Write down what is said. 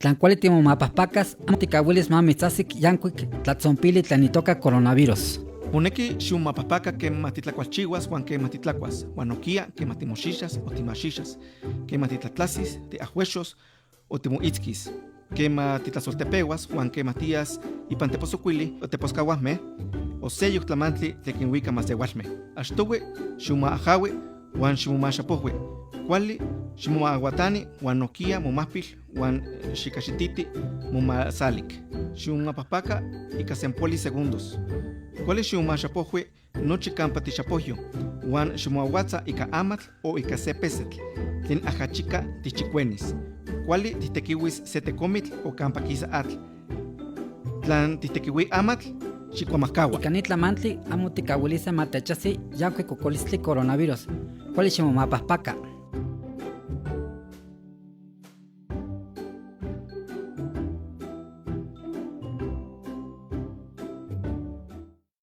Tlan kuali timomapajpakas, amo tikahuilis ma mitzajsik yankuik tlatzompili tlen itoca coronavirus. Moneki ximomapajpaka quema titlacualchihuas huan quema titlacuas, huan nohquiya quema timoxixas o timaxixas, quema titlatlasis, tiajuexos o timoitzquis, quema titlasoltepehuas huan quema tiyas ipan teposocuili o teposcahuajme o seyoc tlamantli tlen quinhuica masehualme. Achtohui ximomaajahui huan ximomaxapojhui. Cuali ximomaahuatani huan nohquiya momajpil huan xicaxititi momasalic. Ximomapajpaca ica sempoali segundos. Cuali ximomaxapojhui nochi campa tixapojyo huan ximoahuatza ica amatl o ica se pesetl tlen ajachica tijchicuenis. Cuali tijtequihuis se tecomitl o campa quisa atl. Tlan tijtequihui amatl, xicuamajcahua. Ica ni tlamantli amo tikahuilise ma techajsi yancuic cocolistli coronavirus. Cuali ximomapajpaca.